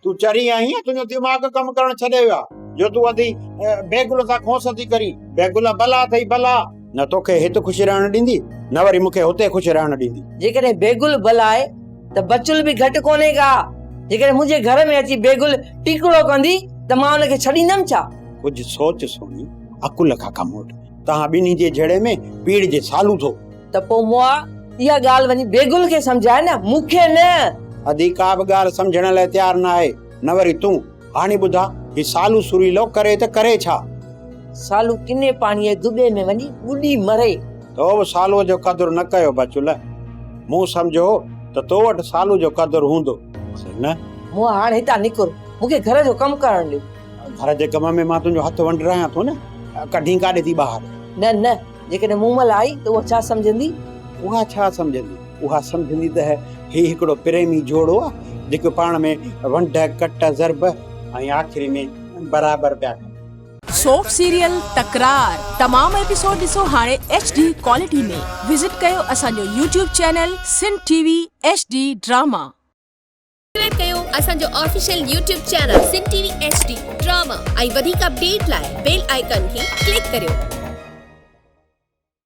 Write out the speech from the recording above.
تون چري آهين يا تنهنجو دماغ ڪم ڪرڻ ڇڏي ويو آهي جو تون اٿي بيگل سان کونس ٿي ڪرين. بيگل بلا اٿئي بلا. نه توکي هت خوش رهڻ ڏيندي نه وري مون کي هتي خوش رهڻ ڏيندي. جيڪڏهن بيگل بلا آهي ته بچل به گهٽ ڪونهي ڪا. جيڪڏهن منهنجي گهر ۾ اچي بيگل ٽيڪڙو ڪندي ته مان ان کي ڇڏيندم ڇا؟ ڪجهه سوچ سهڻي، عقل کان ڪم وٺ. توهان ٻنهي جي جهيڙي ۾ پيڙجي سالو ٿو. ته پوء مئا اها ڳالهه وڃي بيگل کي سمجهاء نه، مون کي نه. ادي ڪا به ڳالهه سمجهڻ لاء تيار نه آهي، نه وري تون. هاڻي ٻڌاء، هي سالو سريلو ڪري ته ڪري ڇا؟ سالو ڪني پاڻيء جي دٻي ۾ وڃي ٻڏي مري. تو به سالوء جو قدر نه ڪيو بچل. مون سمجهيو هو ته تو وٽ سالو جو قدر هوندو، پر نه. مئا هاڻ هتان نڪر، مون کي گهر جو ڪم ڪرڻ ڏي. گهر جي ڪم ۾ مان تنهنجو هٿ ونڊرايان ٿو نه، ڪڍين ڪاڏي ٿي ٻاهر. نه نه، جيڪڏهن مومل آئي ته اها ڇا سمجهندي؟ اها ڇا سمجهندي؟ اها سمجهندي ته هي هڪڙو پريمي جوڙو آ، جيڪو پاڻ ۾ ونڊ، ڪٽ، ضرب ۽ آخري ۾ برابر پيا ڪن. سوپ سيريل تڪرار تمام ايپيسوڊ ڏسو هاڻي ايڇ ڊي ڪوالٽي ۾ وزٽ ڪيو اسان جو YouTube channel Sindh T V H D drama. Subscribe ڪيو اسان جو official YouTube channel Sindh T V H D drama ۽ وڌيڪ اپڊيٽ لاء بيل آئيڪان کي ڪلڪ ڪريو.